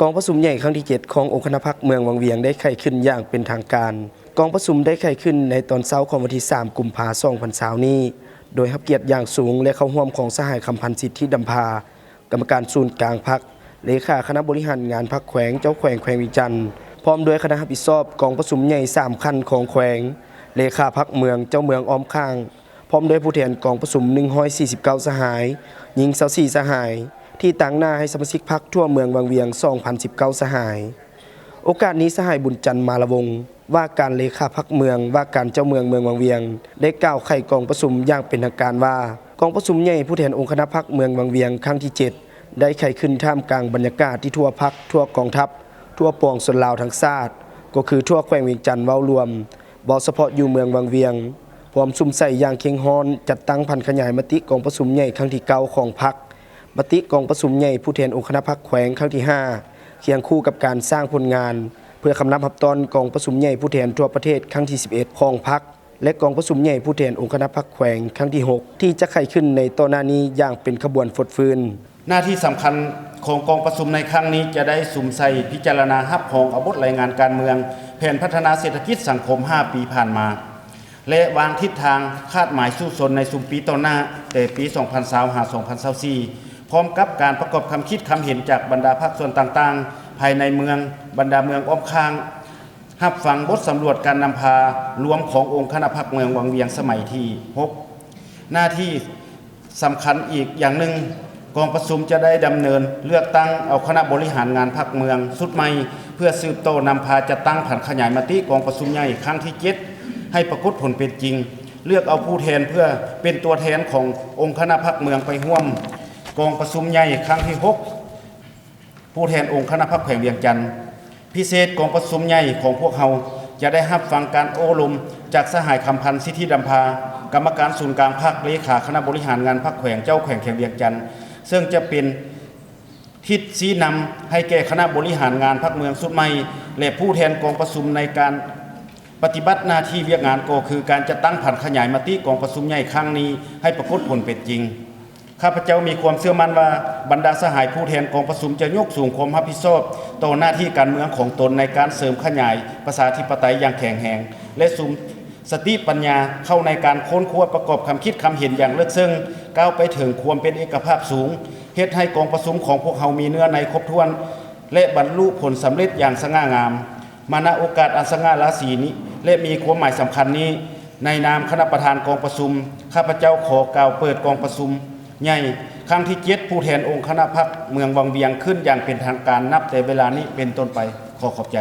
ກອງປະຊຸມໃຫຍ່ຄັ້ງທີເຈັດ ຂອງອົງຄະນະພັກເມືອງວັງວຽງ ໄດ້ໄຂຂຶ້ນຢ່າງເປັນທາງການ. ກອງປະຊຸມໄດ້ໄຂຂຶ້ນໃນຕອນເຊົ້າຂອງວັນທີສາມ ກຸມພາ ສອງພັນຊາວນີ້ ໂດຍຮັບກຽດຢ່າງສູງ ແລະ ເຂົ້າຮ່ວມຂອງສະຫາຍ ຄຳພັນ ສິດທິດຳພາ ກຳມະການສູນກາງພັກ, ເລຂາຄະນະບໍລິຫານງານພັກແຂວງ, ເຈົ້າແຂວງແຂວງວຽງຈັນ, ພ້ອມດ້ວຍຄະນະຮັບຜິດຊອບກອງປະຊຸມໃຫຍ່ສາມຂັ້ນຂອງແຂວງ, ເລຂາພັກເມືອງ, ເຈົ້າເມືອງອ້ອມຂ້າງ, ພ້ອມດ້ວຍຜູ້ແທນກອງປະຊຸມ ໜຶ່ງຮ້ອຍສີ່ສິບເກົ້າ ສະຫາຍ, ຍິງ ຊາວສີ່ ສະຫາຍ, ທີ່ຕາງໜ້າໃຫ້ສະມາຊິກພັກທົ່ວເມືອງວັງວຽງ ສອງພັນສິບເກົ້າ ສະຫາຍ. ໂອກາດນີ້ ສະຫາຍ ບຸນຈັນ ມາລະວົງ ວ່າການເລຂາພັກເມືອງ, ວ່າການເຈົ້າເມືອງເມືອງວັງວຽງ ໄດ້ກ່າວໄຂກອງປະຊຸມຢ່າງເປັນທາງການວ່າ ກອງປະຊຸມໃຫຍ່ຜູ້ແທນອົງຄະນະພັກເມືອງວັງວຽງຄັ້ງທີເຈັດ ໄດ້ໄຂຂຶ້ນທ່າມກາງບັນຍາກາດທີ່ທົ່ວພັກ, ທົ່ວກອງທັບ, ທົ່ວປວງຊົນລາວທັງຊາດ, ກໍຄືທົ່ວແຂວງວຽງຈັນເວົ້າລວມ, ເວົ້າສະເພາະຢູ່ເມືອງວັງວຽງ, ພວມສຸມໃສ່ຢ່າງເຄັ່ງຮ້ອນ ຈັດຕັ້ງຜັນຂະຫຍາຍມະຕິກອງປະຊຸມໃຫຍ່ຄັ້ງທີເກົ້າຂອງພັກ, ມະຕິກອງປະຊຸມໃຫຍ່ຜູ້ແທນອົງຄະນະພັກແຂວງຄັ້ງທີຫ້າ ຄຽງຄູ່ກັບການສ້າງຜົນງານ ເພື່ອຄຳນັບຮັບຕ້ອນກອງປະຊຸມໃຫຍ່ຜູ້ແທນທົ່ວປະເທດຄັ້ງທີສິບເອັດຂອງພັກ ແລະ ກອງປະຊຸມໃຫຍ່ຜູ້ແທນອົງຄະນະພັກແຂວງຄັ້ງທີຫົກ ທີ່ຈະໄຂຂຶ້ນໃນຕໍ່ໜ້ານີ້ຢ່າງເປັນຂະບວນຟົດຟື້ນ. ໜ້າທີ່ສຳຄັນຂອງກອງປະຊຸມໃນຄັ້ງນີ້ ຈະໄດ້ສຸມໃສ່ພິຈາລະນາຮັບຮອງເອົາບົດລາຍງານການເມືອງ, ແຜນພັດທະນາເສດຖະກິດສັງຄົມຫ້າປີຜ່ານມາ ແລະ ວາງທິດທາງຄາດໝາຍສູ້ຊົນໃນຊຸມປີຕໍ່ໜ້າ ແຕ່ປີສອງພັນຊາວ ຫາ ສອງພັນຊາວສີ່ ພ້ອມກັບການປະກອບຄຳຄິດຄຳເຫັນຈາກບັນດາພາກສ່ວນຕ່າງໆ ພາຍໃນເມືອງ, ບັນດາເມືອງອ້ອມຂ້າງ, ຮັບຟັງບົດສຳຫຼວດການນຳພາລວມຂອງອົງຄະນະພັກເມືອງວັງວຽງສະໄໝທີຫົກ. ໜ້າທີ່ສຳຄັນອີກຢ່າງໜຶ່ງ, ກອງປະຊຸມຈະໄດ້ດຳເນີນເລືອກຕັ້ງເອົາຄະນະບໍລິຫານງານພັກເມືອງຊຸດໃໝ່ ເພື່ອສືບຕໍ່ນຳພາຈັດຕັ້ງຜັນຂະຫຍາຍມະຕິກອງປະຊຸມໃຫຍ່ຄັ້ງທີເຈັດ ໃຫ້ປາກົດຜົນເປັນຈິງ, ເລືອກເອົາຜູ້ແທນເພື່ອເປັນຕົວແທນຂອງອົງຄະນະພັກເມືອງໄປຮ່ວມກອງປະຊຸມໃຫຍ່ຄັ້ງທີຫົກ ຜູ້ແທນອົງຄະນະພັກແຂວງວຽງຈັນ. ພິເສດ, ກອງປະຊຸມໃຫຍ່ຂອງພວກເຮົາຈະໄດ້ຮັບຟັງການໂອ້ລົມຈາກສະຫາຍ ຄຳພັນ ສິດທິດຳພາ, ກຳມະການສູນກາງພັກ, ເລຂາຄະນະບໍລິຫານງານພັກແຂວງ, ເຈົ້າແຂວງແຂວງວຽງຈັນ, ເຊິ່ງຈະເປັນທິດຊີ້ນຳໃຫ້ແກ່ຄະນະບໍລິຫານງານພັກເມືອງຊຸດໃໝ່ ແລະ ຜູ້ແທນກອງປະຊຸມໃນການ ປະຕິບັດໜ້າທີ່ວຽກງານກໍຄືການຈັດຕັ້ງຜັນຂະຫຍາຍມະຕິກອງປະຊຸມໃຫຍ່ຄັ້ງນີ້ໃຫ້ປາກົດຜົນເປັນຈິງ. ຂ້າພະເຈົ້າມີຄວາມເຊື່ອໝັ້ນວ່າ ບັນດາສະຫາຍຜູ້ແທນກອງປະຊຸມຈະຍົກສູງຄວາມຮັບຜິດຊອບຕໍ່ໜ້າທີ່ການເມືອງຂອງຕົນໃນການເສີມຂະຫຍາຍປະຊາທິປະໄຕຢ່າງແຂງແຮງ ແລະ ສຸມສະຕິປັນຍາເຂົ້າໃນການຄົ້ນຄວ້າປະກອບຄຳຄິດຄຳເຫັນຢ່າງເລິກເຊິ່ງ, ກ້າວໄປເຖິງຄວາມເປັນເອກະພາບສູງ, ເຮັດໃຫ້ກອງປະຊຸມຂອງພວກເຮົາມີເນື້ອໃນຄົບຖ້ວນ ແລະ ບັນລຸຜົນສຳເລັດຢ່າງສະຫງ່າງາມ. ມາ ນະໂອກາດອັນສະຫງ່າລາສີນີ້ ແລະ ມີຄວາມໝາຍສຳຄັນນີ້, ໃນນາມຄະນະປະທານກອງປະຊຸມ, ຂ້າພະເຈົ້າຂໍກ່າວເປີດກອງປະຊຸມໃຫຍ່ຄັ້ງທີເຈັດ ຜູ້ແທນອົງຄະນະພັກເມືອງວັງວຽງຂຶ້ນຢ່າງເປັນທາງການນັບແຕ່ເວລານີ້ເປັນຕົ້ນໄປ. ຂໍຂອບໃຈ.